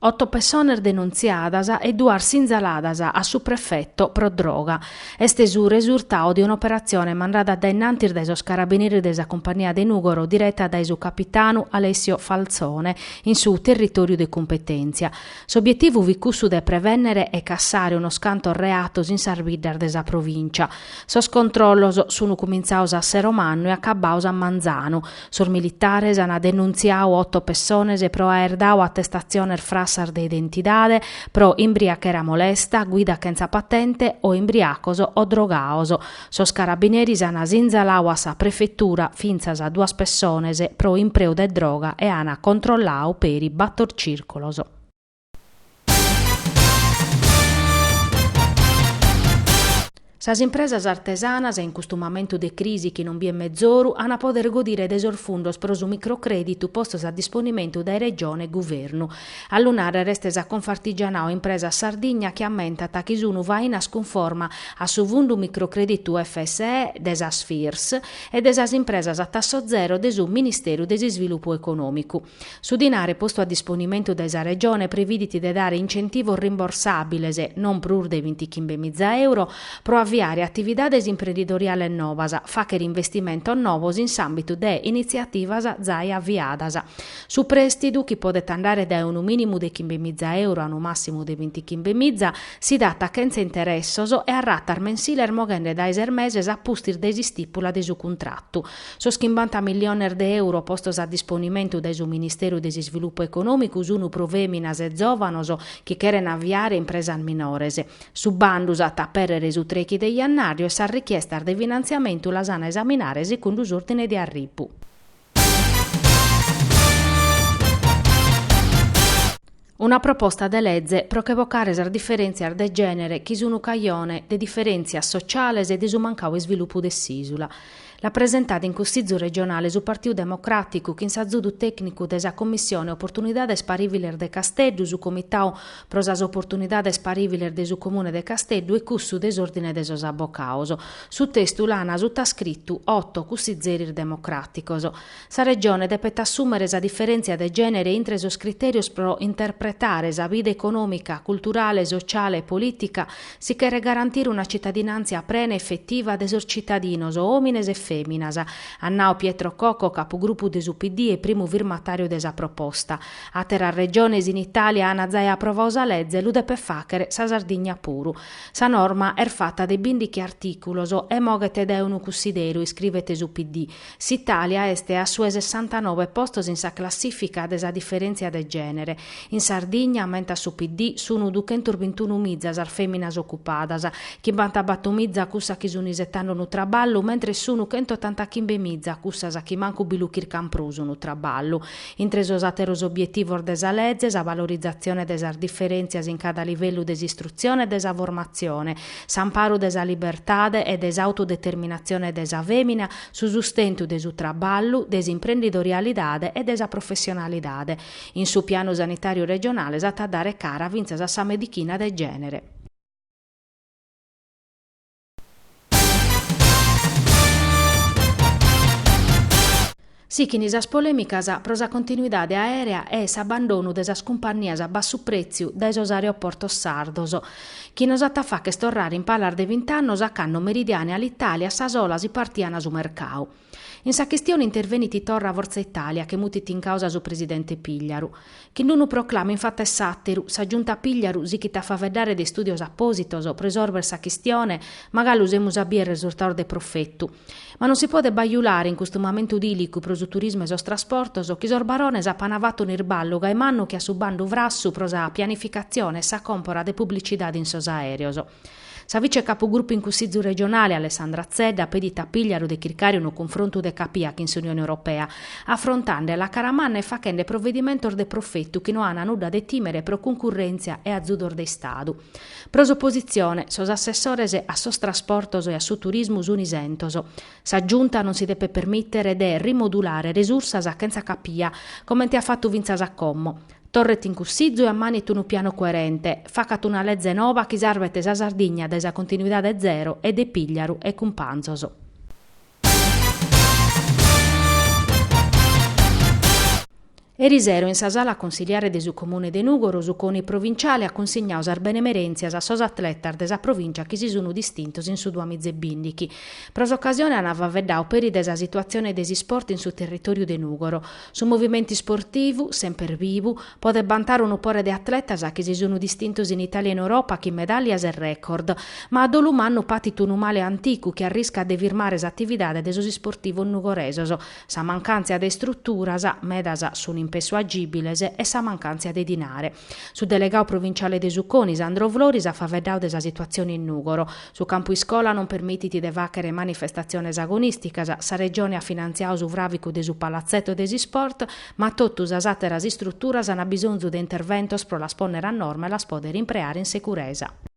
Oto pessones denuntziadas e duas sinzaladas a su prefeto pro droga. Est su resurtadu de un'operatzione mandada a dae innantis dae sos carabineris de sa Cumpagnia de Nùgoro direta dae su capitanu Alessio Falzone in su territòriu de cumpetèntzia. S'obietivu fit cussu de prevènnere e cassare unos cantos reatos in sas biddas de sa provìncia. Sos controllos sunt cumintzados a sero mannu e acabados a manzanu. Sos militares ant denuntziadu oto pessones pro aer dadu atestatziones frassas de identidade, pro imbriachera molesta, guida chentza patente o imbriacos o drogados. Sos carabineris ant sinzaladu a sa prefetura fintzas duas pessones pro impreu de droga e ant controlladu peri bator cìrculos. Sas impresas artesanas, in custu mamentu de crisi chi non biet mezoru, an a poder godire de sos fundos pro su microcrèditu postos a disponimentu dae Regione e Guvernu. A lu nàrrere est sa Confartigianao Impresas Sardigna chi ammentat chi sunu fainas cunforma a su fundu microcrèditu FSE de sas FIRS e de sas impresas a tasso zero de su Ministeru de s'Isvilupu Econòmicu. Su dinare postu a disponimentu dae sa Regione previdit de dare incentivos rimborsàbiles, non prus de bintichimbemiza euro, pro aviare atividades imprendidoriales novas, fàghere investimentos novos in s'àmbitu de initziativas zai aviadas. Su prèstidu, chi podet andare dae unu mìnimu de chimbemiza euro a unu màssimu de bintichimbemiza, si dat chentza interessos e a ratas mensiles moghende dae ses meses a pustis de s'istìpula de su cuntratu. Sos chimbanta milliones de euro postos a disponimentu dae su Ministeru de s'Isvilupu Econòmicu sun pro fèminas e zòvanos chi cheren aviare impresas minores. Su bandu s'at a apèrrere su trèichi de jannàriu e sas richiestas de finantziamentu las an a esaminare segundu s'òrdine de arribu. Una proposta de leze pro che bocare sas diferèntzias de gènere chi sun cajone de diferèntzias sociales e de su mancadu isvilupu de s'ìsula. L'at presentada in Cussizu regionale su Partiu Democràticu chin s'azudu tècnicu de sa Commissione Oportunidades Parìviles de Casteddu, su Comitadu pro sas Oportunidades Parìviles de su Comune de Casteddu e cussu de s'Òrdine de sos Abocados. Su testu l'an sutascritu oto cussizeris democràticos. Sa Regione depet assùmere sa diferèntzia de gènere intre sos critèrios pro interpretare sa vida econòmica, culturale, sociale e polìtica si cheret garantire una citadinàntzia prena e efetiva de sos citadinos, òmines e fèminas, at nau Pietro Cocco, capugrupu de su PD e primu firmatàriu de sa proposta. Àteras regiones in Itàlia ant zai aprovadu sa leze, lu depet fàghere sa Sardigna puru. Sa norma est fata de bìndichi artìculos e moghet dae unu cussideru, iscrivet su PD. S'Itàlia est a su 'e sessantanoe postos in sa classìfica de sa diferèntzia de gènere. In Sardigna, ammentat su PD, sun duchentosbintunumiza sas fèminas ocupadas, chimbantabattomiza cussas chi sun isetende unu traballu, mentres sun chentotantachimbe-miza cussas chi mancu bi lu chircan prus unu traballu. Intre sos àteros obietivos de sa leze, sa valorizatzione de sas diferèntzias in cada livellu de s'istrutzione e de sa formatzione, s'amparu de sa libertade e de s'autodeterminatzione de sa fèmina, su sustentu de su traballu, de s'imprendidorialidade e de sa professionalidade. In su pianu sanitàriu regionale s'at a dare cara fintzas a sa medichina de gènere. Sichin sas polèmicas pro sa continuidade aèrea e s'abbandonu de sas cumpannias a bassu prètziu dae sos aeroportos sardos, chi nos at a fagher torrare in palas de vint'annos a cando Meridiana e Alitalia a sa sola si partian su mercau. In sa chistione intervenit torra Forza Italia che mutit in causa su presidente Pigliaru. Chin unu proclamu in fatu 'e s'àteru, sa Giunta Pigliaru sichit a faeddare de istùdios apòsitos pro isòrvere sa chistione, ma galu semus a bier resurtados de profetu. Ma non si podet bajulare in custu mamentu dìlicu pro su turismu e sos trasportos chi sos barones apan fatu un'irballu gai mannu che a su bandu frassu pro sa pianificatzione e sa còmpora de publicidade in sos aèreos. Sa vice capugrupu in Cussizu regionale, Alessandra Zedda, pedit a Pigliaru de chircare unu cunfrontu de capia chin s'Unione Europea, afrontande·la a cara manna e fachende provedimentos de profetu chi no an nudda de tìmere pro cuncurrèntzia e azudos de Istadu. Pro s'opositzione, sos assessores a sos trasportos e a su turismu sun isentos. Sa Giunta non si depet permìtere de rimodulare resursas chentza capia, comente at fatu fintzas a como. Torret in Cussizu e ammaniet unu pianu coerente, facat una leze noba chi sarvet sa Sardigna dae sa continuidade zero e de Pigliaru e cumpanzos. Erisero in sa sala consiliare de su Comune de Nùgoro su Coni provinciale at cunsignadu sas benemerèntzias a sos atletas de sa provìncia chi si sun distintos in su duamiza e bìndichi. Pro s'ocasione an faeddadu peri de sa situatzione de s'isport in su territòriu de Nùgoro. Su movimentu isportivu, semper bivu, podet bantare unu pore de atletas chi si sun distintos in Itàlia e in Europa chin medàllias e record. Ma a dolu mannu patit unu male anticu chi arriscat de firmare s'atividade de sos isportivos nugoresos, sa mancàntzia de istruturas, medas sun in pessu agìbiles, e sa mancàntzia de dinare. Su delegadu provinciale de su Coni, Sandro Floris, at faeddadu de sa situatzione in Nùgoro. Su campu iscola non permitit de fàghere manifestatziones agonìsticas, sa Regione at finantziadu su fràvicu de su Palazzetto de s'isport, ma totu sas àteras istruturas ant bisonzu de interventos pro las pònnere a norma e las pòdere impreare in seguresa.